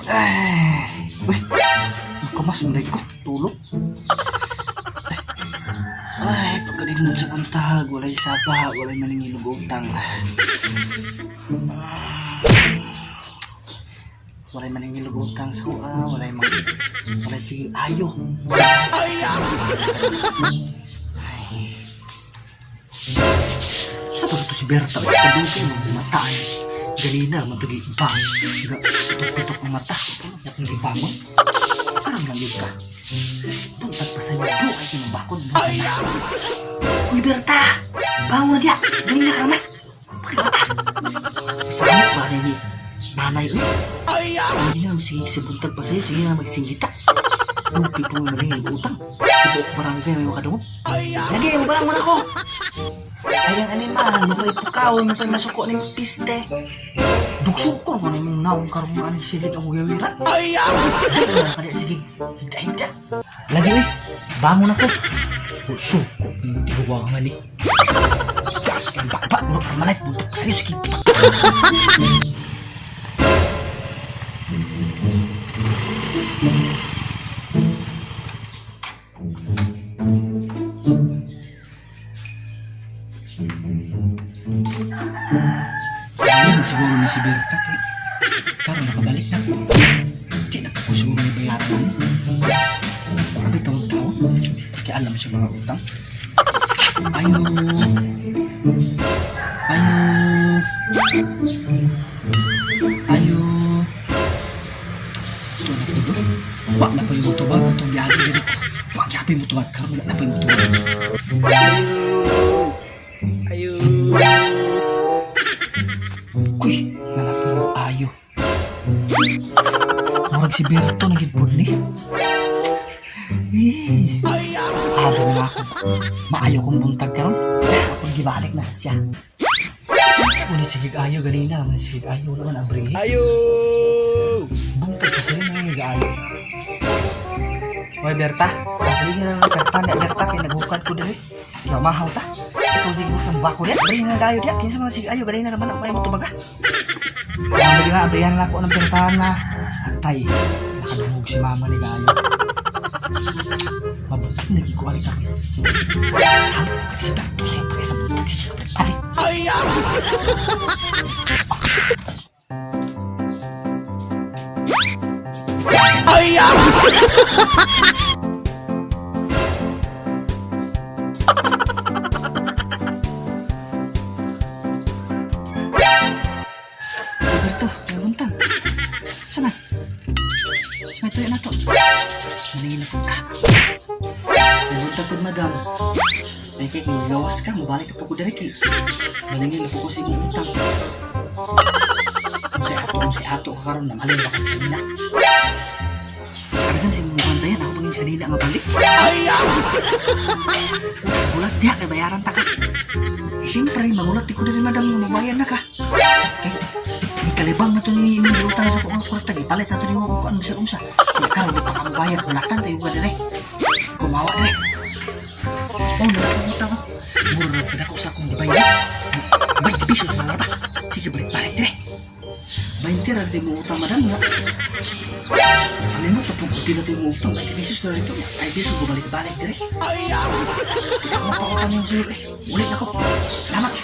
Ay, uy, kamas mo ko, tulog. Ay, pagkalimot sa buntag, walay saba, walay maningilog utang. Walay maningilog utang sa kuha, walay mang, walay sige, ayo. Ay. Sa to si Berta, kadugay mo mataan. Ganina, matugi ba? Ga, pitok-pitok ang mata. Atong gibangon. Parang lang yun ka. Buntag pa sa'yo, do ay kinabakod. Ay! Uy, Berta! Bangon na diya! Ganina ka naman! Pakibata! Samok ba na ni nanay, uy? Ay, na, sige, si buntag pa sa'yo, sige na, magsinggita. Lupi po maling utang. Ibuok barangay, may makadungog. Lagi, mabalangon ako! Ay, ang animal, mapay pukaw, mapay masuko ng piste. Dugso ko naman imong naong karong aning silid ang gawiran. Ay, wala ka di, sige, hida-hida. Lagi, uy, bangon ako. Suko, tiguwangan ni. Gas, ang bakbak, mo, malit, buntag pa sa'yo, sige, pitak. Ayun, siguro na si Berta kay karon nakabalik na. Di na ko siguro ni bayaran mo. Para ba tawag tao? Kaya alam siya mga utang. Ayo. Ayo. Ayo. Ito na po doon. Wa na pa yung tubag atong yagi diri ko. Wa gyapon mo tubag karon wala na pa yung tubag. Ayo. Kuy, nanatulog ayo. Murag si Berto na gid pud ni. Eh, abo na ako. Maayo kong buntag karon. Akong gibalik na siya. Sa uli sige ayo ganina man sige ayo wala man abri. Ayo. Buntag kasi na nga ayo. Oy Berta, abri na lang Berta na Berta kay naghukad ko diri. Mamahaw ta. Ikaw sige utang bako diya. Abri na dayo diya. Kinsa man sige ayo ganina naman ang may mo tubaga. Ang na, abrihan na ako ng pertana. Atay, nakadungog si mama ni Gayo. Mabuti nagikuha ni kami. Sabi ko kay si Berto sa'yo pa sa buntag siya balik. Berto, may buntag. Saan na? Sa may tuyo na to. Maningin na po ka. May buntag po, madam. Ay, kay gawas ka, mabalik ka po ko diri kay. Maningin na po ko sa imong utang. Unsay ato ka karon na malay ba kag sanina. Sa kan si imong bantayan ako pang sanina nga balik. Ulat diha kay bayaran ta ka. Eh, siyempre, magulat ko diri madam nga mabayad na ka. Okay. Ni kalibang na to ni imong utang sa kuang kwarta gipalit na to nimo kung ano sa unsa. Kaya karon di pa ka mabayad, ulatan tayo ka dire. Kumawa dire. Oh, na akong utang. Oh. Mura na ko sa akong gibayad. 20 pesos na lang ba? Sige, balik-balik dire. 20 ra di mo utang madam nga. Ano mo, tapong ko pila tayo mo utang. 20 pesos na rin ito. 5 pesos, balik-balik dire. Hindi ako mapautang yung sir. Eh, ulit ako. Salamat.